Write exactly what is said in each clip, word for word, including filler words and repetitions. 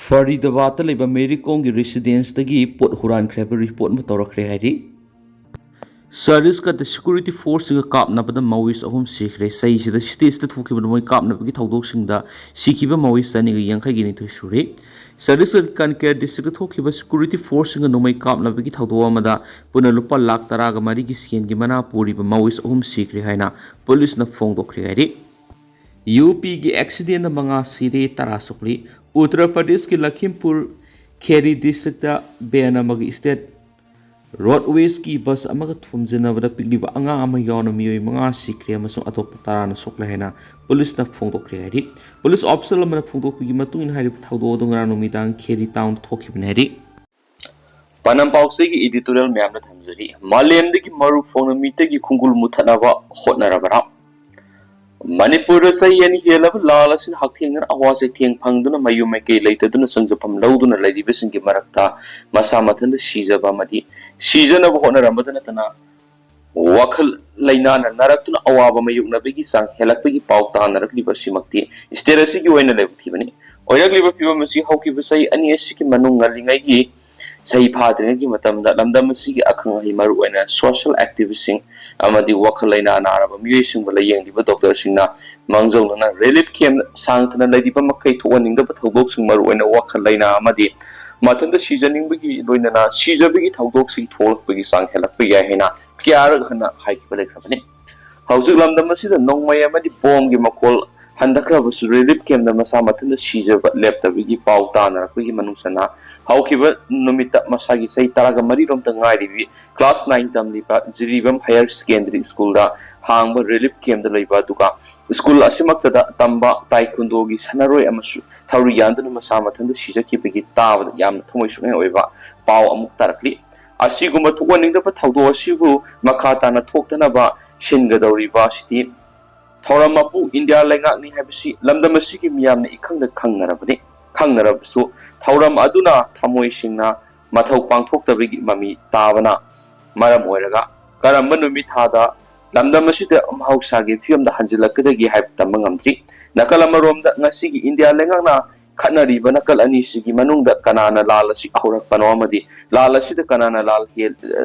ꯐꯔꯤꯗꯕꯥꯗꯇ ꯂꯩꯕ ꯃꯦꯔꯤ ꯀꯣꯝꯒꯤ ꯔꯦꯁꯤꯗꯦꯟꯁꯇꯒꯤ ꯄꯣꯠ ꯍꯨꯔꯥꯟꯈ꯭ꯔꯦ ꯍꯥꯏꯕ ꯔꯤꯄꯣꯔꯠ ꯑꯃ ꯇꯧꯔꯛꯈ꯭ꯔꯦ ꯍꯥꯏꯔꯤ꯫ ꯁꯇꯤꯁꯒꯔꯗ ꯁꯦꯀ꯭ꯌꯨꯔꯤꯇꯤ ꯐꯣꯔꯁꯁꯤꯡꯒ ꯀꯥꯞꯅꯕꯗ ꯃꯥꯑꯣꯏꯁ ꯑꯍꯨꯝ ꯁꯤꯈ꯭ꯔꯦ꯫ ꯆꯍꯤꯁꯤꯗ ꯁꯇꯦꯠꯁꯤꯗ ꯊꯣꯛꯈꯤꯕ ꯅꯣꯡꯃꯩ ꯀꯥꯞꯅꯕꯒꯤ ꯊꯧꯗꯣꯛꯁꯤꯡꯗ ꯁꯤꯈꯤꯕ ꯃꯥꯑꯣꯏꯁ ꯆꯅꯤꯒ ꯌꯥꯡꯈꯩꯒ ꯅꯤꯊꯣꯏ ꯁꯨꯔꯦ꯫ ꯁꯇꯤꯁꯒꯔ ꯀꯟꯀꯦꯔ ꯗꯤꯁꯇ꯭ꯔꯤꯛꯇ ꯊꯣꯛꯈꯤꯕ ꯁꯦꯀ꯭ꯌꯨꯔꯤꯇꯤ ꯐꯣꯔꯁꯁꯤꯡꯒ ꯅꯣꯡꯃꯩ ꯀꯥꯞꯅꯕꯒꯤ ꯊꯧꯗꯣꯛ ꯑꯃꯗ ꯄꯨꯟꯅ ꯂꯨꯄꯥ ꯂꯥꯈ ꯇꯔꯥꯒ ꯃꯔꯤꯒꯤ ꯁꯦꯟꯒꯤ ꯃꯅꯥ ꯄꯨꯔꯤꯕ ꯃꯥꯑꯣꯏꯁ ꯑꯍꯨꯝ ꯁꯤꯈ꯭ꯔꯦ ꯍꯥꯏꯅ ꯄꯨꯂꯤꯁꯅ ꯐꯣꯡꯗꯣꯛꯈ꯭ꯔꯦ ꯍꯥꯏꯔꯤ꯫ ꯌꯨ ꯄꯤꯒꯤ ꯑꯦꯛꯁꯤꯗꯦꯟꯗ ꯃꯉꯥ ꯁꯤꯔꯦ, ꯇꯔꯥ ꯁꯣꯛꯂꯤ꯫ ꯎꯠꯇꯔ ꯄ꯭ꯔꯗꯦꯁꯀꯤ ꯂꯈꯤꯝꯄꯨꯔ ꯈꯦꯔꯤ ꯗꯤꯁꯇ꯭ꯔꯤꯛꯇ ꯚꯦꯟ ꯑꯃꯒ ꯁ꯭ꯇꯦꯠ ꯔꯣꯗꯋꯦꯖꯀꯤ ꯕꯁ ꯑꯃꯒ ꯊꯣꯝꯖꯤꯟꯅꯕꯗ ꯄꯤꯛꯂꯤꯕ ꯑꯉꯥꯡ ꯑꯃ ꯌꯥꯎꯅ ꯃꯤꯑꯣꯏ ꯃꯉꯥ ꯁꯤꯈ꯭ꯔꯦ ꯑꯃꯁꯨꯡ ꯑꯇꯣꯞꯄ ꯇꯔꯥꯅ ꯁꯣꯛꯂꯦ ꯍꯥꯏꯅ ꯄꯨꯂꯤꯁꯅ ꯐꯣꯡꯗꯣꯛꯈ꯭ꯔꯦ ꯍꯥꯏꯔꯤ꯫ ꯄꯨꯂꯤꯁ ꯑꯣꯐꯤꯁꯤꯌꯦꯜ ꯑꯃꯅ ꯐꯣꯡꯗꯣꯛꯄꯒꯤ ꯃꯇꯨꯡ ꯏꯟꯅ ꯍꯥꯏꯔꯤꯕ ꯊꯧꯗꯣꯛ ꯑꯗꯨ ꯉꯔꯥꯡ ꯅꯨꯃꯤꯗꯥꯡ ꯈꯦꯔꯤ ꯇꯥꯎꯟꯗ ꯊꯣꯛꯈꯤꯕꯅꯤ ꯍꯥꯏꯔꯤ꯫ ꯄꯥꯟꯗꯝ ꯄꯥꯎꯆꯦꯒꯤ ꯏꯗꯤꯇꯣꯔꯤꯌꯦꯜ ꯃꯌꯥꯝꯅ ꯊꯝꯖꯔꯤ꯫ ꯃꯥꯂꯦꯝꯗꯒꯤ ꯃꯔꯨ ꯐꯣꯡꯅ ꯃꯤꯇꯩꯒꯤ ꯈꯣꯡꯒꯨꯜ ꯃꯨꯊꯠꯅꯕ ꯍꯣꯠꯅꯔꯕ꯭ꯔꯥ? ꯃꯅꯤꯄꯨꯔꯗ ꯆꯍꯤ ꯑꯅꯤ ꯍꯦꯜꯂꯕ ꯂꯥꯜ ꯑꯁꯤꯅ ꯍꯛꯊꯦꯡꯅꯅ ꯑꯋꯥ ꯆꯩꯊꯦꯡ ꯐꯪꯗꯨꯅ ꯃꯌꯨꯝ ꯃꯀꯩ ꯂꯩꯇꯗꯨꯅ ꯆꯪꯖꯐꯝ ꯂꯧꯗꯨꯅ ꯂꯩꯔꯤꯕꯁꯤꯡꯒꯤ ꯃꯔꯛꯇ ꯃꯁꯥ ꯃꯊꯟꯇ ꯁꯤꯖꯕ ꯑꯃꯗꯤ ꯁꯤꯖꯅꯕ ꯍꯣꯠꯅꯔꯝꯕꯗ ꯅꯠꯇꯅ ꯋꯥꯈꯜ ꯂꯩꯅꯥꯅ ꯅꯥꯔꯛꯇꯨꯅ ꯑꯋꯥꯕ ꯃꯥꯌꯣꯛꯅꯕꯒꯤ ꯆꯥꯡ ꯍꯦꯜꯂꯛꯄꯒꯤ ꯄꯥꯎ ꯇꯥꯅꯔꯛꯂꯤꯕ ꯑꯁꯤꯃꯛꯇꯤ ꯁ꯭ꯇꯦꯠ ꯑꯁꯤꯒꯤ ꯑꯣꯏꯅ ꯂꯥꯏꯕꯛ ꯊꯤꯕꯅꯤ꯫ ꯑꯣꯏꯔꯛꯂꯤꯕ ꯐꯤꯕꯝ ꯑꯁꯤ ꯍꯧꯈꯤꯕ ꯆꯍꯤ ꯑꯅꯤ ꯑꯁꯤꯒꯤ ꯃꯅꯨꯡ ꯉꯜꯂꯤꯉꯩꯒꯤ ꯆꯍꯤ ꯐꯥꯗ꯭ꯔꯤꯉꯩꯒꯤ ꯃꯇꯝꯗ ꯂꯝꯗꯝ ꯑꯁꯤꯒꯤ ꯑꯈꯪ ꯑꯍꯩ, ꯃꯔꯨꯑꯣꯏꯅ ꯁꯣꯁꯤꯌꯦꯜ ꯑꯦꯛꯇꯤꯚꯤꯁꯁꯤꯡ ꯑꯃꯗꯤ ꯋꯥꯈꯜ ꯂꯩꯅꯥ ꯅꯥꯔꯕ ꯃꯤꯑꯣꯏꯁꯤꯡꯕꯨ ꯂꯥꯌꯦꯡꯂꯤꯕ ꯗꯣꯛꯇꯔꯁꯤꯡꯅ ꯃꯥꯡꯖꯧꯅꯅ ꯔꯤꯂꯤꯐ ꯀꯦꯝꯞ ꯁꯥꯡꯊꯅ ꯂꯩꯔꯤꯕ ꯃꯈꯩ ꯊꯣꯛꯍꯟꯅꯤꯡꯗꯕ ꯊꯧꯗꯣꯛꯁꯤꯡ, ꯃꯔꯨꯑꯣꯏꯅ ꯋꯥꯈꯜ ꯂꯩꯅꯥ ꯑꯃꯗꯤ ꯃꯊꯟꯇ ꯁꯤꯖꯅꯤꯡꯕꯒꯤ ꯂꯣꯏꯅꯅ ꯁꯤꯖꯕꯒꯤ ꯊꯧꯗꯣꯛꯁꯤꯡ ꯊꯣꯛꯂꯛꯄꯒꯤ ꯆꯥꯡ ꯍꯦꯜꯂꯛꯄ ꯌꯥꯏ ꯍꯥꯏꯅ ꯀꯌꯥꯔꯛ ꯍꯟꯅ ꯍꯥꯏꯈꯤꯕ ꯂꯩꯈ꯭ꯔꯕꯅꯤ꯫ ꯍꯧꯖꯤꯛ ꯂꯝꯗꯝ ꯑꯁꯤꯗ ꯅꯣꯡꯃꯩ ꯑꯃꯗꯤ ꯕꯣꯝꯒꯤ ꯃꯈꯣꯜ ꯍꯟꯊꯈ꯭ꯔꯕꯁꯨ ꯔꯤꯂꯤꯐ ꯀꯦꯝꯞꯇ ꯃꯁꯥ ꯃꯊꯟꯇ ꯁꯤꯖꯕ ꯂꯦꯞꯇꯕꯒꯤ ꯄꯥꯎ ꯇꯥꯅꯔꯛꯄꯒꯤ ꯃꯅꯨꯡ ꯆꯟꯅ ꯍꯧꯈꯤꯕ ꯅꯨꯃꯤꯠꯇ ꯃꯁꯥꯒꯤ ꯆꯍꯤ ꯇꯔꯥꯒ ꯃꯔꯤꯔꯣꯝꯇ ꯉꯥꯏꯔꯤꯕꯤ ꯀ꯭ꯂꯥꯁ ꯅꯥꯏꯟ ꯇꯝꯂꯤꯕ ꯖꯤꯔꯤꯕꯥꯝ ꯍꯥꯌꯔ ꯁꯦꯀꯦꯟꯗꯔꯤ ꯁ꯭ꯀꯨꯜꯗ ꯍꯥꯡꯕ ꯔꯤꯂꯤꯐ ꯀꯦꯝꯞꯇ ꯂꯩꯕ, ꯑꯗꯨꯒ ꯁ꯭ꯀꯨꯜ ꯑꯁꯤꯃꯛꯇꯗ ꯇꯝꯕ ꯇꯥꯏꯀꯨꯟꯗꯣꯒꯤ ꯁꯥꯟꯅꯔꯣꯏ ꯑꯃꯁꯨ ꯊꯧꯔꯤ ꯌꯥꯟꯗꯨꯅ ꯃꯁꯥ ꯃꯊꯟꯇ ꯁꯤꯖꯈꯤꯕꯒꯤ ꯇꯥꯕꯗ ꯌꯥꯝꯅ ꯊꯃꯣꯏ ꯁꯣꯛꯅꯤꯡꯉꯥꯏ ꯑꯣꯏꯕ ꯄꯥꯎ ꯑꯃꯨꯛ ꯇꯥꯔꯛꯂꯤ꯫ ꯑꯁꯤꯒꯨꯝꯕ ꯊꯣꯛꯍꯟꯅꯤꯡꯗꯕ ꯊꯧꯗꯣꯛ ꯑꯁꯤꯕꯨ ꯃꯈꯥ ꯇꯥꯅ ꯊꯣꯛꯇꯅꯕ ꯁꯤꯟꯒꯗꯧꯔꯤꯕ ꯑꯁꯤꯗꯤ ꯊꯧꯔꯝ ꯃꯄꯨ ꯏꯟꯗꯤꯌꯥ ꯂꯩꯉꯥꯛꯅꯤ ꯍꯥꯏꯕꯁꯤ ꯂꯝꯗꯝ ꯑꯁꯤꯒꯤ ꯃꯤꯌꯥꯝꯅ ꯏꯈꯪꯗ ꯈꯪꯅꯔꯕꯅꯤ꯫ ꯈꯪꯅꯔꯕꯁꯨ ꯊꯧꯔꯝ ꯑꯗꯨꯅ ꯊꯃꯣꯏ ꯁꯦꯡꯅ ꯃꯊꯧ ꯄꯥꯡꯊꯣꯛꯇꯕꯒꯤ ꯃꯃꯤ ꯇꯥꯕꯅ ꯃꯔꯝ ꯑꯣꯏꯔꯒ ꯀꯔꯝꯕ ꯅꯨꯃꯤꯠ ꯊꯥꯗ ꯂꯝꯗꯝ ꯑꯁꯤꯗ ꯃꯍꯧꯁꯥꯒꯤ ꯐꯤꯕꯝꯗ ꯍꯟꯖꯤꯜꯂꯛꯀꯗꯒꯦ ꯍꯥꯏꯕ ꯇꯝꯕ ꯉꯝꯗ꯭ꯔꯤ꯫ ꯅꯥꯀꯜ ꯑꯃꯔꯣꯝꯗ ꯉꯁꯤꯒꯤ ꯏꯟꯗꯤꯌꯥ ꯂꯩꯉꯥꯛꯅ ꯈꯠꯅꯔꯤꯕ ꯅꯥꯀꯜ ꯑꯅꯤꯁꯤꯒꯤ ꯃꯅꯨꯡꯗ ꯀꯅꯥꯅ ꯂꯥꯜ ꯑꯁꯤ ꯍꯧꯔꯛꯄꯅꯣ ꯑꯃꯗꯤ ꯂꯥꯜ ꯑꯁꯤꯗ ꯀꯅꯥꯅ ꯂꯥꯜ ꯍꯦꯜ-,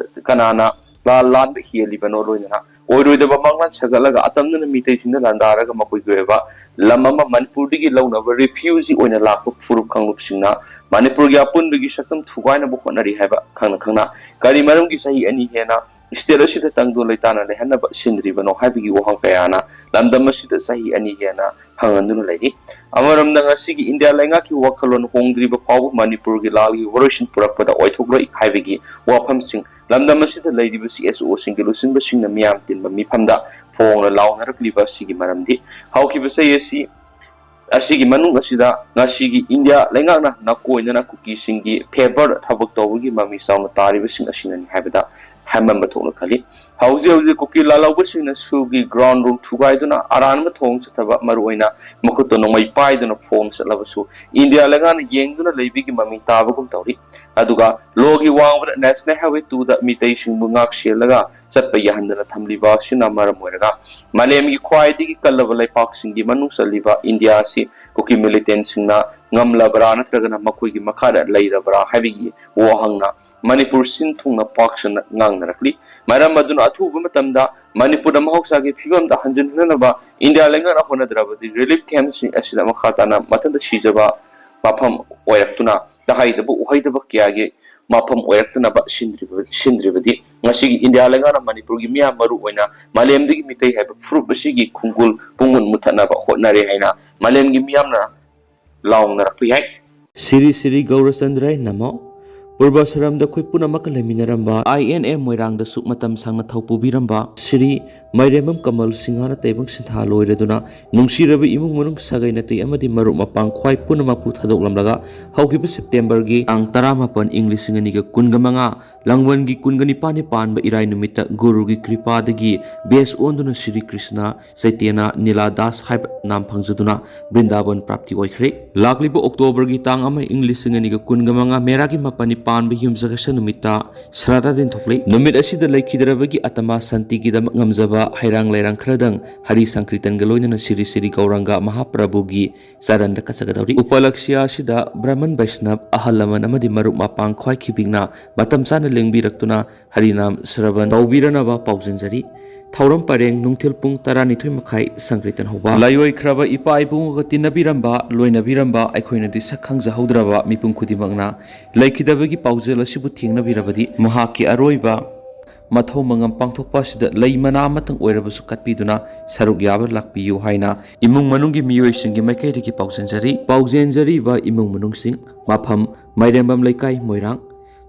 ꯀꯅꯥꯅ ꯂꯥꯜ ꯂꯥꯟꯕ ꯍꯦꯜꯂꯤꯕꯅꯣ, ꯂꯣꯏꯅꯅ ꯑꯣꯏꯔꯣꯏꯗꯕ ꯃꯪꯂꯥꯟ ꯁꯥꯒꯠꯂꯒ ꯑꯇꯝꯅꯅ ꯃꯤꯇꯩꯁꯤꯡꯗ ꯂꯥꯟꯗꯥꯔꯒ ꯃꯈꯣꯏꯒꯤ ꯑꯣꯏꯕ ꯂꯝ ꯑꯃ ꯃꯅꯤꯄꯨꯔꯗꯒꯤ ꯂꯧꯅꯕ refugee ꯑꯣꯏꯅ ꯂꯥꯛꯄ ꯐꯨꯔꯨꯞ ꯀꯥꯡꯂꯨꯞꯁꯤꯡꯅ ꯃꯅꯤꯄꯨꯔꯒꯤ ꯑꯄꯨꯟꯕꯒꯤ ꯁꯛꯇꯝ ꯊꯨꯒꯥꯏꯅꯕ ꯍꯣꯠꯅꯔꯤ ꯍꯥꯏꯕ ꯈꯪꯅ ꯈꯪꯅ ꯀꯔꯤ ꯃꯔꯝꯒꯤ ꯆꯍꯤ ꯑꯅꯤ ꯍꯦꯟꯅ state ꯑꯁꯤꯗ ꯇꯪꯗꯨ ꯂꯩꯇꯥꯅ ꯂꯩꯍꯟꯅꯕ ꯁꯤꯟꯗ꯭ꯔꯤꯕꯅꯣ ꯍꯥꯏꯕꯒꯤ ꯋꯥꯍꯪ ꯀꯌꯥꯅ ꯂꯝꯗꯝ ꯑꯁꯤꯗ ꯆꯍꯤ ꯑꯅꯤ ꯍꯦꯟꯅ ꯍꯪꯍꯟꯗꯨꯅ ꯂꯩꯔꯤ꯫ ꯑꯃꯔꯣꯝꯗ ꯉꯁꯤꯒꯤ ꯏꯟꯗꯤꯌꯥ ꯂꯩꯉꯥꯛꯀꯤ ꯋꯥꯈꯜꯂꯣꯟ ꯍꯣꯡꯗ꯭ꯔꯤꯕ ꯐꯥꯎꯕ ꯃꯅꯤꯄꯨꯔꯒꯤ ꯂꯥꯜꯒꯤ ꯋꯥꯔꯣꯏꯁꯤꯟ ꯄꯨꯔꯛꯄꯗ ꯑꯣꯏꯊꯣꯛꯂꯣꯏ ꯍꯥꯏꯕꯒꯤ ꯋꯥꯐꯝꯁꯤꯡ ꯂꯝꯗꯝ ꯑꯁꯤꯗ ꯂꯩꯔꯤꯕ CSOꯁꯤꯡꯒꯤ ꯂꯨꯆꯤꯡꯕꯁꯤꯡꯅ ꯃꯤꯌꯥꯝ ꯇꯤꯟꯕ ꯃꯤꯐꯝꯗ ꯐꯣꯡꯅ ꯂꯥꯎꯅꯔꯛꯂꯤꯕ ꯑꯁꯤꯒꯤ ꯃꯔꯝꯗꯤ ꯍꯧꯈꯤꯕ ꯆꯍꯤ ꯑꯁꯤ ꯑꯁꯤꯒꯤ ꯃꯅꯨꯡ ꯑꯁꯤꯗ ꯉꯁꯤꯒꯤ ꯏꯟꯗꯤꯌꯥ ꯂꯩꯉꯥꯛꯅ ꯅꯀꯣꯏꯅꯅ ꯀꯨꯀꯤꯁꯤꯡꯒꯤ favour ꯊꯕꯛ ꯇꯧꯕꯒꯤ ꯃꯃꯤ ꯆꯥꯎꯅ ꯇꯥꯔꯤꯕꯁꯤꯡ ꯑꯁꯤꯅꯅꯤ ꯍꯥꯏꯕꯗ ꯍꯥꯏꯃꯟꯕ ꯊꯣꯛꯅ ꯈꯜꯂꯤ꯫ ꯍꯧꯖꯤꯛ ꯍꯧꯖꯤꯛ ꯀꯨꯀꯤ ꯂꯥꯜꯍꯧꯕꯁꯤꯡꯅ ꯁꯨꯒꯤ ground room ꯊꯨꯒꯥꯏꯗꯨꯅ ꯑꯔꯥꯟꯕ ꯊꯧꯑꯣꯡ ꯆꯠꯊꯕ, ꯃꯔꯨꯑꯣꯏꯅ ꯃꯈꯨꯠꯇ ꯅꯣꯡꯃꯩ ꯄꯥꯏꯗꯨꯅ ꯐꯣꯡ ꯆꯠꯂꯕꯁꯨ ꯏꯟꯗꯤꯌꯥ ꯂꯩꯉꯥꯛꯅ ꯌꯦꯡꯗꯨꯅ ꯂꯩꯕꯒꯤ ꯃꯃꯤ ꯇꯥꯕꯒꯨꯝ ꯇꯧꯔꯤ꯫ ꯑꯗꯨꯒ ꯂꯣꯒꯤ ꯋꯥꯡꯃꯗ National Highway twoꯗ ꯃꯤꯇꯩꯁꯤꯡꯕꯨ ꯉꯥꯛ ꯁꯦꯜꯂꯒ ꯆꯠꯄ ꯌꯥꯍꯟꯗꯅ ꯊꯝꯂꯤꯕ ꯑꯁꯤꯅ ꯃꯔꯝ ꯑꯣꯏꯔꯒ ꯃꯥꯂꯦꯝꯒꯤ ꯈ꯭ꯋꯥꯏꯗꯒꯤ ꯀꯜꯂꯕ ꯂꯩꯄꯥꯛꯁꯤꯡꯒꯤ ꯃꯅꯨꯡ ꯆꯜꯂꯤꯕ ꯏꯟꯗꯤꯌꯥ ꯑꯁꯤ ꯀꯨꯀꯤ militantꯁꯤꯡꯅ ꯉꯝꯂꯕ꯭ꯔꯥ ꯅꯠꯇ꯭ꯔꯒꯅ ꯃꯈꯣꯏꯒꯤ ꯃꯈꯥꯗ ꯂꯩꯔꯕ꯭ꯔꯥ ꯍꯥꯏꯕꯒꯤ ꯋꯥꯍꯪꯅ ꯃꯅꯤꯄꯨꯔ ꯁꯤꯟ ꯊꯨꯡꯅ ꯄꯥꯛ ꯁꯟꯅ ꯉꯥꯡꯅꯔꯛꯂꯤ꯫ ꯃꯔꯝ ꯑꯗꯨꯅ ꯑꯊꯨꯕ ꯃꯇꯝꯗ ꯃꯅꯤꯄꯨꯔꯗ ꯃꯍꯧꯁꯥꯒꯤ ꯐꯤꯕꯝꯗ ꯍꯟꯖꯤꯟꯍꯟꯅꯕ ꯏꯟꯗꯤꯌꯥ ꯂꯩꯉꯥꯛꯅ ꯍꯣꯠꯅꯗ꯭ꯔꯕꯗꯤ relief campꯁꯤꯡ ꯑꯁꯤꯗ ꯃꯈꯥ ꯇꯥꯅ ꯃꯊꯟꯇ ꯁꯤꯖꯕ ꯃꯐꯝ ꯑꯣꯏꯔꯛꯇꯨꯅ ꯇꯍꯩꯗꯕ ꯎꯍꯩꯗꯕ ꯀꯌꯥꯒꯤ ꯃꯐꯝ ꯑꯣꯏꯔꯛꯇꯅꯕ ꯁꯤꯟꯗ꯭ꯔꯤꯕ-, ꯁꯤꯟꯗ꯭ꯔꯤꯕꯗꯤ ꯉꯁꯤꯒꯤ ꯏꯟꯗꯤꯌꯥ ꯂꯩꯉꯥꯛꯅ ꯃꯅꯤꯄꯨꯔꯒꯤ ꯃꯤꯌꯥꯝ, ꯃꯔꯨ ꯑꯣꯏꯅ ꯃꯥꯂꯦꯝꯗꯒꯤ ꯃꯤꯇꯩ ꯍꯥꯏꯕ ꯐꯨꯔꯨꯞ ꯑꯁꯤꯒꯤ ꯈꯣꯡꯒꯨꯜ ꯄꯨꯡꯃꯨꯠ ꯃꯨꯠꯊꯠꯅꯕ ꯍꯣꯠꯅꯔꯦ ꯍꯥꯏꯅ ꯃꯥꯂꯦꯝꯒꯤ ꯃꯤꯌꯥꯝꯅ ꯂꯥꯎꯅꯔꯛꯄ ꯌꯥꯏ꯫ ꯁꯤꯔꯤ ꯁꯤꯔꯤ ꯒꯧꯔꯆꯟꯗ꯭ꯔꯥꯏ ꯅꯃꯣ꯫ ꯄꯨꯔꯕꯁꯔꯝꯗ ꯑꯩꯈꯣꯏ ꯄꯨꯝꯅꯃꯛꯀ ꯂꯩꯃꯤꯟꯅꯔꯝꯕ, I N A ꯃꯣꯏꯔꯥꯡꯗꯁꯨ ꯃꯇꯝ ꯁꯥꯡꯅ ꯊꯧꯄꯨꯕꯤꯔꯝꯕ ꯁ꯭ꯔꯤ ꯃꯥꯏꯔꯦꯝꯕꯝ ꯀꯃꯜ ꯁꯤꯡꯍꯅ ꯇꯥꯏꯕꯪ ꯁꯤꯟꯊꯥ ꯂꯣꯏꯔꯗꯨꯅ ꯅꯨꯡꯁꯤꯔꯕ ꯏꯃꯨꯡ ꯃꯅꯨꯡ, ꯁꯥꯒꯩ ꯅꯥꯇꯩ ꯑꯃꯗꯤ ꯃꯔꯨꯞ ꯃꯄꯥꯡ ꯈ꯭ꯋꯥꯏ ꯄꯨꯝꯅꯃꯛꯄꯨ ꯊꯥꯗꯣꯛꯂꯝꯂꯒ ꯍꯧꯈꯤꯕ Septemberꯒꯤ ꯇꯥꯡ ꯇꯔꯥꯃꯥꯄꯟ, ꯏꯪ ꯂꯤꯁꯤꯡ ꯑꯅꯤꯒ ꯀꯨꯟꯒ ꯃꯉꯥ, ꯂꯥꯡꯕꯟꯒꯤ ꯀꯨꯟꯒ ꯅꯤꯄꯥꯟꯅꯤ ꯄꯥꯟꯕ ꯏꯔꯥꯏ ꯅꯨꯃꯤꯠꯇ ꯒꯨꯔꯨꯒꯤ ꯀ꯭ꯔꯤꯄꯥꯗꯒꯤ ꯕꯦꯁ ꯑꯣꯟꯗꯨꯅ ꯁ꯭ꯔꯤ ꯀ꯭ꯔꯤꯁꯅ ꯆꯩꯇꯟꯌ ꯅꯤꯂꯥ ꯗꯥꯁ ꯍꯥꯏꯕ ꯅꯥꯝ ꯐꯪꯖꯗꯨꯅ ꯕ꯭ꯔꯤꯟꯗꯥꯕꯟ ꯄ꯭ꯔꯥꯞꯇꯤ ꯑꯣꯏꯈ꯭ꯔꯦ꯫ ꯂꯥꯛꯂꯤꯕ Octoberꯒꯤ ꯇꯥꯡ ꯑꯃ, ꯏꯪ ꯂꯤꯁꯤꯡ ꯑꯅꯤꯒ ꯀꯨꯟꯒ ꯃꯉꯥ, ꯃꯦꯔꯥꯒꯤ ꯃꯥꯄꯟꯅꯤ ꯄꯥꯟꯕ ꯌꯨꯝꯁꯀꯩꯁ ꯅꯨꯃꯤꯠꯇ ꯁ꯭ꯔꯥꯗꯥ ꯗꯤꯟ ꯊꯣꯛꯂꯤ꯫ ꯅꯨꯃꯤꯠ ꯑꯁꯤꯗ ꯂꯩꯈꯤꯗ꯭ꯔꯕꯒꯤ ꯑꯇꯃꯥ ꯁꯥꯟꯇꯤꯒꯤꯗꯃꯛ ꯉꯝꯖꯕ ꯍꯩꯔꯥꯡ ꯂꯩꯔꯥꯡ ꯈꯔꯗꯪ ꯍꯔꯤ ꯁꯪꯀ꯭ꯔꯤꯇꯟꯒ ꯂꯣꯏꯅꯅ ꯁꯤꯔꯤ ꯁꯤꯔꯤ ꯒꯧꯔꯥꯡꯒ ꯃꯍꯥꯄ꯭ꯔꯚꯨꯒꯤ ꯆꯔꯟꯗ ꯀꯠꯆꯒꯗꯧꯔꯤ꯫ ꯎꯄꯂꯛꯁ꯭ꯌꯥ ꯑꯁꯤꯗ ꯕ꯭ꯔꯍꯃꯟ ꯕꯩꯁꯅꯕ, ꯑꯍꯜ ꯂꯃꯟ ꯑꯃꯗꯤ ꯃꯔꯨꯞ ꯃꯄꯥꯡ ꯈ꯭ꯋꯥꯏ ꯈꯤꯕꯤꯛꯅ ꯃꯇꯝ ꯆꯥꯅ ꯂꯦꯡꯕꯤꯔꯛꯇꯨꯅ ꯍꯔꯤꯅꯥꯝ ꯁ꯭ꯔꯕꯟ ꯇꯧꯕꯤꯔꯅꯕ ꯄꯥꯎꯖꯦꯟꯖꯔꯤ꯫ ꯊꯧꯔꯝ ꯄꯔꯦꯡ ꯅꯨꯡꯊꯤꯜ ꯄꯨꯡ ꯇꯔꯥꯅꯤꯊꯣꯏ ꯃꯈꯥꯏ ꯁꯪꯀ꯭ꯔꯤꯇꯟ ꯍꯧꯕ꯫ ꯂꯥꯏꯑꯣꯏꯈ꯭ꯔꯕ ꯏꯄꯥ ꯏꯕꯨꯡꯒ ꯇꯤꯟꯅꯕꯤꯔꯝꯕ, ꯂꯣꯏꯅꯕꯤꯔꯝꯕ ꯑꯩꯈꯣꯏꯅꯗꯤ ꯁꯛ ꯈꯪꯖꯍꯧꯗ꯭ꯔꯕ ꯃꯤꯄꯨꯝ ꯈꯨꯗꯤꯡꯃꯛꯅ ꯂꯩꯈꯤꯗꯕꯒꯤ ꯄꯥꯎꯖꯦꯜ ꯑꯁꯤꯕꯨ ꯊꯦꯡꯅꯕꯤꯔꯕꯗꯤ ꯃꯍꯥꯛꯀꯤ ꯑꯔꯣꯏꯕ ꯃꯊꯧ ꯃꯉꯝ ꯄꯥꯡꯊꯣꯛꯄ ꯑꯁꯤꯗ ꯂꯩ ꯃꯅꯥ ꯑꯃꯇꯪ ꯑꯣꯏꯔꯕꯁꯨ ꯀꯠꯄꯤꯗꯨꯅ ꯁꯔꯨꯛ ꯌꯥꯕ ꯂꯥꯛꯄꯤꯌꯨ ꯍꯥꯏꯅ ꯏꯃꯨꯡ ꯃꯅꯨꯡꯒꯤ ꯃꯤꯑꯣꯏꯁꯤꯡꯒꯤ ꯃꯥꯏꯀꯩꯗꯒꯤ ꯄꯥꯎꯖꯦꯟꯖꯔꯤ꯫ ꯄꯥꯎꯖꯦꯟꯖꯔꯤꯕ ꯏꯃꯨꯡ ꯃꯅꯨꯡꯁꯤꯡ: ꯃꯐꯝ: ꯃꯥꯏꯔꯦꯝꯕꯝ ꯂꯩꯀꯥꯏ, ꯃꯣꯏꯔꯥꯡ꯫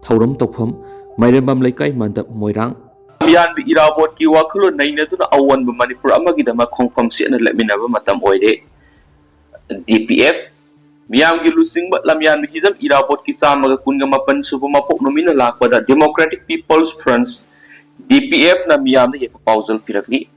ꯊꯧꯔꯝ ꯇꯧꯐꯝ: ꯃꯥꯏꯔꯦꯝꯕꯝ ꯂꯩꯀꯥꯏ ꯃꯟꯗꯞ, ꯃꯣꯏꯔꯥꯡ꯫ ꯂꯝꯌꯥꯟꯕ ꯏꯔꯥꯕꯣꯠꯀꯤ ꯋꯥꯈꯜꯂꯣꯟ ꯅꯩꯅꯗꯨꯅ ꯑꯑꯣꯟꯕ ꯃꯅꯤꯄꯨꯔ ꯑꯃꯒꯤꯗꯃꯛ ꯈꯣꯡꯐꯝ ꯆꯦꯠꯅ ꯂꯦꯞꯃꯤꯟꯅꯕ ꯃꯇꯝ ꯑꯣꯏꯔꯦ꯫ ꯗꯤ ꯄꯤ ꯑꯦꯐ꯫ ꯃꯤꯌꯥꯝꯒꯤ ꯂꯨꯆꯤꯡꯕ ꯂꯝꯌꯥꯟꯕ ꯍꯤꯖꯝ ꯏꯔꯥꯕꯣꯠꯀꯤ ꯆꯥꯝꯃꯒ ꯀꯨꯟꯒ ꯃꯥꯄꯟ ꯁꯨꯕ ꯃꯄꯣꯛ ꯅꯨꯃꯤꯠꯅ ꯂꯥꯛꯄꯗ Democratic People's Front, ꯗꯤ ꯄꯤ ꯑꯦꯐꯅ ꯃꯤꯌꯥꯝꯗ ꯌꯦꯛꯄ ꯄꯥꯎꯖꯦꯜ ꯄꯤꯔꯛꯂꯤ꯫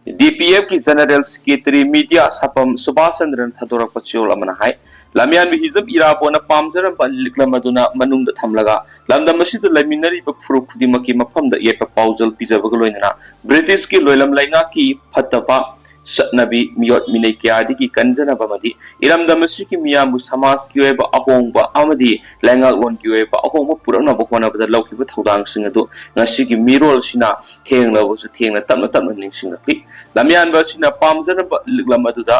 ꯗꯤ ꯄꯤ ꯑꯦꯐꯀꯤ General Secretary Media ꯁꯥꯐꯝ ꯁꯨꯕꯥꯁ ꯆꯟꯗ꯭ꯔꯅ ꯊꯥꯗꯣꯔꯛꯄ ꯆꯦꯔꯣꯜ ꯑꯃꯅ ꯍꯥꯏ, ꯂꯝꯌꯥꯟꯕ ꯍꯤꯖꯝ ꯏꯔꯥꯕꯣꯠꯅ ꯄꯥꯝꯖꯔꯝꯕ ꯂꯤꯛꯂꯝ ꯑꯗꯨꯅ ꯃꯅꯨꯡꯗ ꯊꯝꯂꯒ ꯂꯝꯗꯝ ꯑꯁꯤꯗ ꯂꯩꯃꯤꯟꯅꯔꯤꯕ ꯐꯨꯔꯨꯞ ꯈꯨꯗꯤꯡꯃꯛꯀꯤ ꯃꯐꯝꯗ ꯌꯦꯛꯄ ꯄꯥꯎꯖꯦꯜ ꯄꯤꯖꯕꯒ ꯂꯣꯏꯅꯅ ꯕ꯭ꯔꯤꯇꯤꯁꯀꯤ ꯂꯣꯏꯂꯝ ꯂꯩꯉꯥꯛꯀꯤ ꯐꯠꯇꯕ ꯆꯠꯅꯕꯤ, ꯃꯤꯑꯣꯠ ꯃꯤꯅꯩ ꯀꯌꯥꯗꯒꯤ ꯀꯟꯖꯅꯕ ꯑꯃꯗꯤ ꯏꯔꯝꯗꯝ ꯑꯁꯤꯒꯤ ꯃꯤꯌꯥꯝꯕꯨ ꯁꯃꯥꯖꯀꯤ ꯑꯣꯏꯕ ꯑꯍꯣꯡꯕ ꯑꯃꯗꯤ ꯂꯩꯉꯥꯛꯂꯣꯟꯒꯤ ꯑꯣꯏꯕ ꯑꯍꯣꯡꯕ ꯄꯨꯔꯛꯅꯕ ꯍꯣꯠꯅꯕꯗ ꯂꯧꯈꯤꯕ ꯊꯧꯗꯥꯡꯁꯤꯡ ꯑꯗꯨ ꯉꯁꯤꯒꯤ ꯃꯤꯔꯣꯜꯁꯤꯅ ꯊꯦꯡꯂꯕꯁꯨ ꯊꯦꯡꯅ ꯇꯞꯅ ꯇꯞꯅ ꯅꯤꯡꯁꯤꯡꯂꯛꯂꯤ꯫ ꯂꯝꯌꯥꯟꯕ ꯑꯁꯤꯅ ꯄꯥꯝꯖꯔꯝꯕ ꯂꯤꯛꯂꯝ ꯑꯗꯨꯗ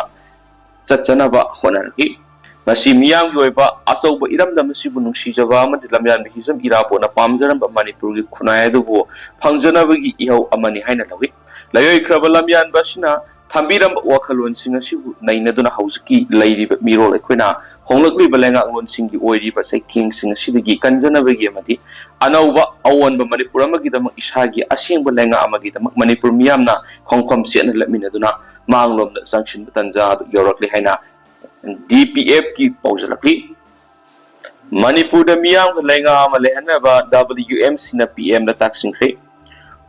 ꯆꯠꯆꯅꯕ ꯍꯣꯠꯅꯔꯛꯂꯤ꯫ ꯃꯁꯤ ꯃꯤꯌꯥꯝꯒꯤ ꯑꯣꯏꯕ ꯑꯆꯧꯕ ꯏꯔꯝꯗꯝ ꯑꯁꯤꯕꯨ ꯅꯨꯡꯁꯤꯖꯕ ꯑꯃꯗꯤ ꯂꯝꯌꯥꯟꯕ ꯍꯤꯖꯝ ꯏꯔꯥꯕꯣꯠꯅ ꯄꯥꯝꯖꯔꯝꯕ ꯃꯅꯤꯄꯨꯔꯒꯤ ꯈꯨꯟꯅꯥꯏ ꯑꯗꯨꯕꯨ ꯐꯪꯖꯅꯕꯒꯤ ꯏꯍꯧ ꯑꯃꯅꯤ ꯍꯥꯏꯅ ꯂꯧꯏ꯫ ꯂꯥꯏꯑꯣꯏꯈ꯭ꯔꯕ ꯂꯝꯌꯥꯟꯕ ꯑꯁꯤꯅ ꯊꯝꯕꯤꯔꯝꯕ ꯋꯥꯈꯜꯂꯣꯟꯁꯤꯡ ꯑꯁꯤꯕꯨ ꯅꯩꯅꯗꯨꯅ ꯍꯧꯖꯤꯛꯀꯤ ꯂꯩꯔꯤꯕ ꯃꯤꯔꯣꯜ ꯑꯩꯈꯣꯏꯅ ꯍꯣꯡꯂꯛꯂꯤꯕ ꯂꯩꯉꯥꯛꯂꯣꯟꯁꯤꯡꯒꯤ ꯑꯣꯏꯔꯤꯕ ꯆꯩꯊꯦꯡꯁꯤꯡ ꯑꯁꯤꯗꯒꯤ ꯀꯟꯖꯅꯕꯒꯤ ꯑꯃꯗꯤ ꯑꯅꯧꯕ ꯑꯑꯣꯟꯕ ꯃꯅꯤꯄꯨꯔ ꯑꯃꯒꯤꯗꯃꯛ ꯏꯁꯥꯒꯤ ꯑꯁꯦꯡꯕ ꯂꯩꯉꯥꯛ ꯑꯃꯒꯤꯗꯃꯛ ꯃꯅꯤꯄꯨꯔ ꯃꯤꯌꯥꯝꯅ ꯈꯣꯡꯐꯝ ꯆꯦꯠꯅ ꯂꯦꯞꯃꯤꯟꯅꯗꯨꯅ ꯃꯥꯡꯂꯣꯝꯗ ꯆꯪꯁꯤꯟꯕ ꯇꯥꯟꯖꯥ ꯑꯗꯨ ꯌꯧꯔꯛꯂꯦ ꯍꯥꯏꯅ ꯗꯤ ꯄꯤ ꯑꯦꯐꯀꯤ ꯄꯥꯎꯖꯦꯜꯂꯛꯂꯤ꯫ ꯃꯅꯤꯄꯨꯔꯗ ꯃꯤꯌꯥꯝꯒ ꯂꯩꯉꯥꯛ ꯑꯃ ꯂꯩꯍꯟꯅꯕ ꯗꯕ꯭ꯂꯤꯎ ꯑꯦꯝ ꯁꯤꯅ ꯄꯤ ꯑꯦꯝꯗ ꯇꯥꯛꯁꯤꯟꯈ꯭ꯔꯦ꯫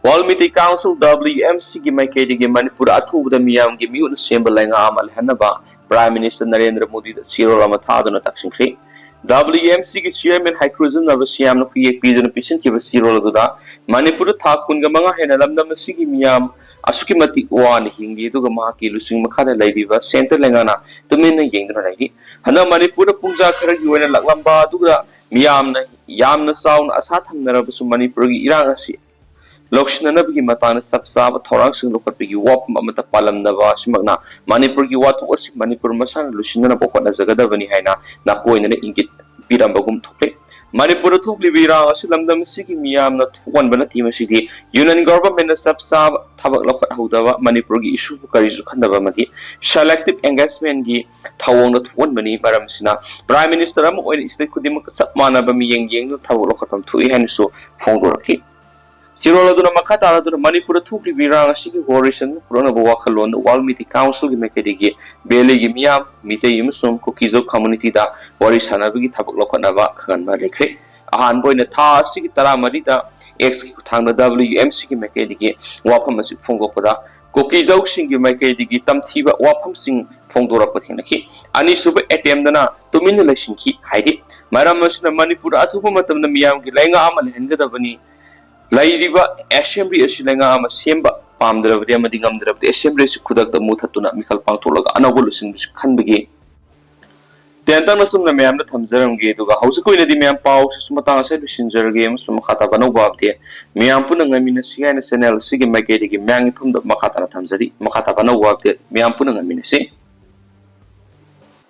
World Meitei Council, W M ꯁꯤꯒꯤ ꯃꯥꯏꯀꯩꯗꯒꯤ ꯃꯅꯤꯄꯨꯔ ꯑꯊꯨꯕꯗ ꯃꯤꯌꯥꯝꯒꯤ ꯃꯤꯍꯨꯠꯅ ꯁꯦꯝꯕ ꯂꯩꯉꯥꯛ ꯑꯃ ꯂꯩꯍꯟꯅꯕ Prime Minister ꯅꯔꯦꯟꯗ꯭ꯔ ꯃꯣꯗꯤꯗ ꯆꯦꯔꯣꯜ ꯑꯃ ꯊꯥꯗꯨꯅ ꯇꯥꯛꯁꯤꯟꯈ꯭ꯔꯦ꯫ WMCꯒꯤ chairman ꯍꯩꯀ꯭ꯔꯨꯖꯝ ꯅꯕꯁ꯭ꯌꯥꯝꯅ ꯈꯨꯌꯦꯛ ꯄꯤꯗꯨꯅ ꯄꯤꯁꯤꯟꯈꯤꯕ ꯆꯦꯔꯣꯜ ꯑꯗꯨꯗ ꯃꯅꯤꯄꯨꯔꯗ ꯊꯥ ꯀꯨꯟꯒ ꯃꯉꯥ ꯍꯦꯟꯅ ꯂꯝꯗꯝ ꯑꯁꯤꯒꯤ ꯃꯤꯌꯥꯝ ꯑꯁꯨꯛꯀꯤ ꯃꯇꯤꯛ ꯋꯥꯅ ꯍꯤꯡꯂꯤ, ꯑꯗꯨꯒ ꯃꯍꯥꯛꯀꯤ ꯂꯨꯆꯤꯡ ꯃꯈꯥꯗ ꯂꯩꯔꯤꯕ centre ꯂꯩꯉꯥꯛꯅ ꯇꯨꯃꯤꯟꯅ ꯌꯦꯡꯗꯨꯅ ꯂꯩꯔꯤ꯫ ꯍꯟꯗꯛ ꯃꯅꯤꯄꯨꯔꯗ ꯄꯨꯡꯖꯥ ꯈꯔꯒꯤ ꯑꯣꯏꯅ ꯂꯥꯛꯂꯝꯕ ꯑꯗꯨꯒ ꯃꯤꯌꯥꯝꯅ ꯌꯥꯝꯅ ꯆꯥꯎꯅ ꯑꯁꯥ ꯊꯝꯅꯔꯕꯁꯨ ꯃꯅꯤꯄꯨꯔꯒꯤ ꯏꯔꯥꯡ ꯑꯁꯤ ꯂꯧꯁꯤꯟꯅꯅꯕꯒꯤ ꯃꯇꯥꯡꯗ ꯆꯞ ꯆꯥꯕ ꯊꯧꯔꯥꯡꯁꯤꯡ ꯂꯧꯈꯠꯄꯒꯤ ꯋꯥꯐꯝ ꯑꯃꯠꯇ ꯄꯥꯜꯂꯝꯗꯕ ꯑꯁꯤꯃꯛꯅ ꯃꯅꯤꯄꯨꯔꯒꯤ ꯋꯥꯊꯣꯛ ꯑꯁꯤ ꯃꯅꯤꯄꯨꯔ ꯃꯁꯥꯅ ꯂꯣꯏꯁꯤꯟꯅꯅꯕ ꯍꯣꯠꯅꯖꯒꯗꯕꯅꯤ ꯍꯥꯏꯅ ꯅꯥꯀꯣꯏꯅꯅ ꯏꯪꯒꯤꯠ ꯄꯤꯔꯝꯕꯒꯨꯝ ꯊꯣꯛꯂꯦ꯫ ꯃꯅꯤꯄꯨꯔꯗ ꯊꯣꯛꯂꯤꯕ ꯏꯔꯥꯡ ꯑꯁꯤ ꯂꯝꯗꯝ ꯑꯁꯤꯒꯤ ꯃꯤꯌꯥꯝꯅ ꯊꯣꯛꯍꯟꯕ ꯅꯠꯇꯦ꯫ ꯃꯁꯤꯗꯤ Union Governmentꯅ ꯆꯞ ꯆꯥꯕ ꯊꯕꯛ ꯂꯧꯈꯠꯍꯧꯗꯕ, ꯃꯅꯤꯄꯨꯔꯒꯤ issueꯕꯨ ꯀꯔꯤꯁꯨ ꯈꯟꯗꯕ ꯑꯃꯗꯤ selective engagementꯀꯤ ꯊꯧꯑꯣꯡꯗ ꯊꯣꯛꯍꯟꯕꯅꯤ꯫ ꯃꯔꯝ ꯑꯁꯤꯅ Prime Minister ꯑꯃ ꯑꯣꯏꯅ state ꯈꯨꯗꯤꯡꯃꯛꯇ ꯆꯞ ꯃꯥꯟꯅꯕ ꯃꯤꯠꯌꯦꯡ ꯌꯦꯡꯗꯨꯅ ꯊꯕꯛ ꯂꯧꯈꯠꯐꯝ ꯊꯣꯛꯏ ꯍꯥꯏꯅꯁꯨ ꯐꯣꯡꯗꯣꯔꯛꯈꯤ꯫ ꯆꯦꯔꯣꯜ ꯑꯗꯨꯅ ꯃꯈꯥ ꯇꯥꯔꯗꯨꯅ ꯃꯅꯤꯄꯨꯔꯗ ꯊꯣꯛꯂꯤꯕ ꯏꯔꯥꯡ ꯑꯁꯤꯒꯤ ꯋꯥꯔꯣꯏꯁꯤꯟ ꯄꯨꯔꯛꯅꯕ ꯋꯥꯈꯜꯂꯣꯟꯗ ꯋꯥꯜꯃꯤꯇꯤ ꯀꯥꯎꯟꯁꯤꯜꯒꯤ ꯃꯥꯏꯀꯩꯗꯒꯤ ꯚꯦꯂꯤꯒꯤ ꯃꯤꯌꯥꯝ, ꯃꯤꯇꯩ ꯑꯃꯁꯨꯡ ꯀꯨꯀꯤꯖꯧ communityꯗ ꯋꯥꯔꯤ ꯁꯥꯟꯅꯕꯒꯤ ꯊꯕꯛ ꯂꯧꯈꯠꯅꯕ ꯈꯪꯍꯟꯕ ꯂꯩꯈ꯭ꯔꯦ꯫ ꯑꯍꯥꯟꯕ ꯑꯣꯏꯅ ꯊꯥ ꯑꯁꯤꯒꯤ ꯇꯔꯥꯃꯔꯤꯗ Xꯀꯤ ꯈꯨꯠꯊꯥꯡꯗ WMCꯒꯤ ꯃꯥꯏꯀꯩꯗꯒꯤ ꯋꯥꯐꯝ ꯑꯁꯤ ꯐꯣꯡꯗꯣꯛꯄꯗ ꯀꯨꯀꯤꯖꯧꯁꯤꯡꯒꯤ ꯃꯥꯏꯀꯩꯗꯒꯤ ꯇꯝꯊꯤꯕ ꯋꯥꯐꯝꯁꯤꯡ ꯐꯣꯡꯗꯣꯔꯛꯄ ꯊꯦꯡꯅꯈꯤ꯫ ꯑꯅꯤꯁꯨꯕ attemptꯅ ꯇꯨꯃꯤꯟꯅ ꯂꯩꯁꯤꯟꯈꯤ ꯍꯥꯏꯔꯤ꯫ ꯃꯔꯝ ꯑꯁꯤꯅ ꯃꯅꯤꯄꯨꯔꯗ ꯑꯊꯨꯕ ꯃꯇꯝꯗ ꯃꯤꯌꯥꯝꯒꯤ ꯂꯩꯉꯥꯛ ꯑꯃ ꯂꯩꯍꯟꯒꯗꯕꯅꯤ꯫ ꯂꯩꯔꯤꯕ assembly ꯑꯁꯤ ꯂꯩꯉꯥꯛ ꯑꯃ ꯁꯦꯝꯕ ꯄꯥꯝꯗ꯭ꯔꯕꯗꯤ ꯑꯃꯗꯤ ꯉꯝꯗ꯭ꯔꯕꯗꯤ assembly ꯑꯁꯤ ꯈꯨꯗꯛꯇ ꯃꯨꯊꯠꯇꯨꯅ ꯃꯤꯈꯜ ꯄꯥꯡꯊꯣꯛꯂꯒ ꯑꯅꯧꯕ ꯂꯨꯆꯤꯡꯕꯁꯤ ꯈꯟꯕꯒꯤ ꯇꯦꯟꯇꯛꯅ ꯁꯨꯝꯅ ꯃꯌꯥꯝꯗ ꯊꯝꯖꯔꯝꯒꯦ꯫ ꯑꯗꯨꯒ ꯍꯧꯖꯤꯛꯀꯤ ꯑꯣꯏꯅꯗꯤ ꯃꯌꯥꯝ ꯄꯥꯎꯁꯤꯁꯨ ꯃꯇꯥꯡ ꯑꯁꯤꯗ ꯂꯣꯏꯁꯤꯟꯖꯔꯒꯦ ꯑꯃꯁꯨꯡ ꯃꯈꯥ ꯇꯥꯕ ꯑꯅꯧꯕ update ꯃꯌꯥꯝ ꯄꯨꯟꯅ ꯉꯥꯏꯃꯤꯟꯅꯁꯤ ꯍꯥꯏꯅ channel ꯑꯁꯤꯒꯤ ꯃꯥꯏꯀꯩꯗꯒꯤ ꯃꯌꯥꯝꯒꯤ ꯃꯐꯝꯗ ꯃꯈꯥ ꯇꯥꯅ ꯊꯝꯖꯔꯤ꯫ ꯃꯈꯥ ꯇꯥꯕ ꯑꯅꯧꯕ update ꯃꯌꯥꯝ ꯄꯨꯟꯅ ꯉꯥꯏꯃꯤꯟꯅꯁꯤ꯫